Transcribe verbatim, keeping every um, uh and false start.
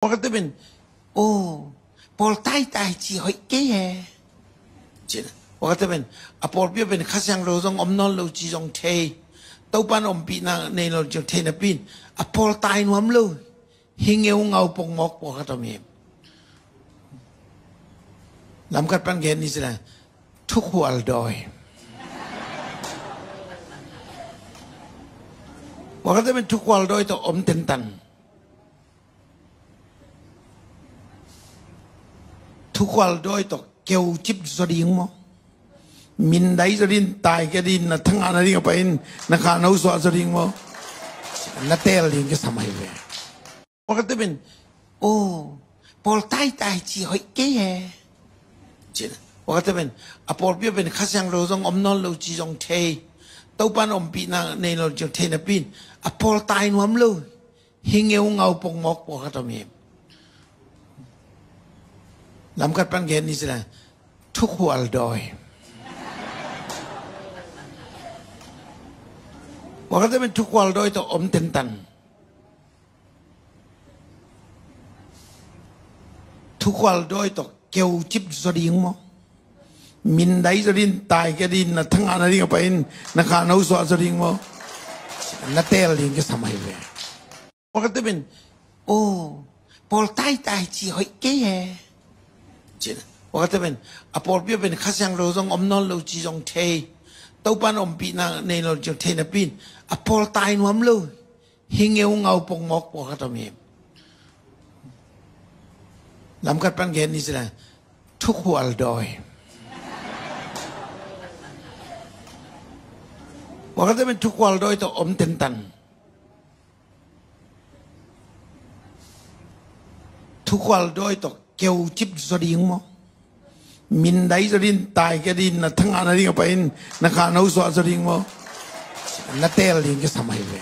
Wakate pen, oh, pawl taitai ci hoih kei e. Cina. Wakate pen, a pawlpi pen Kha Siangtho zong om nawn lo ci zong thei. Topan ompihna nei lo ci zong thei napi in, a pawl tai nuam lo. Hi ngeungau pongmawk pawlkhat om hi. Lamkat pan gen ni sila, thukhual dawi. Wakate pen thukhual dawi tawh om tentan. Thukhual dawi tawh keucip zaw ding maw? Mindai zaw ding, taikia ding, na thangahna ding a pai in, na khanau suah zaw ding maw? Na teel ding kisam hi ve. Wakate pen, oh, pawl taitai ci hoih kei e. Cina. Wakate pen, a pawlpi pen Kha Siangtho zong om nawn lo ci zong thei. Topan ompihna nei lo ci zong thei napi in, a pawl tai nuam lo. Hi ngeungau pongmawk pawlkhat om hi. Lamkat pan gen ni sila, thukhual dawi. Wakate pen thukhual dawi tawh om tentan. Thukhual dawi tawh keucip zaw ding maw? Mindai zaw ding, taikia ding, na thangahna ding a pai in, na khanau suah zaw ding maw? Na teel ding kisam hi ve. Wakate pen, oh, pawl taitai ci hoih kei e. Cina. Wakate pen, a pawlpi pen Kha Siangtho zong om nawn lo ci zong thei. Topan ompihna nei lo ci zong thei napi in, a pawl tai nuam lo. Hi ngeungau pongmawk pawlkhat om hi. Lamkat pan gen ni sila, thukhual dawi. Wakate pen thukhual dawi tawh om tentan. Thukhual dawi tawh keucip zaw ding maw? Mindai zaw ding, taikia ding, na thangahna ding a pai in, na khanau suah zaw ding maw? Na teel ding kisam hi ve.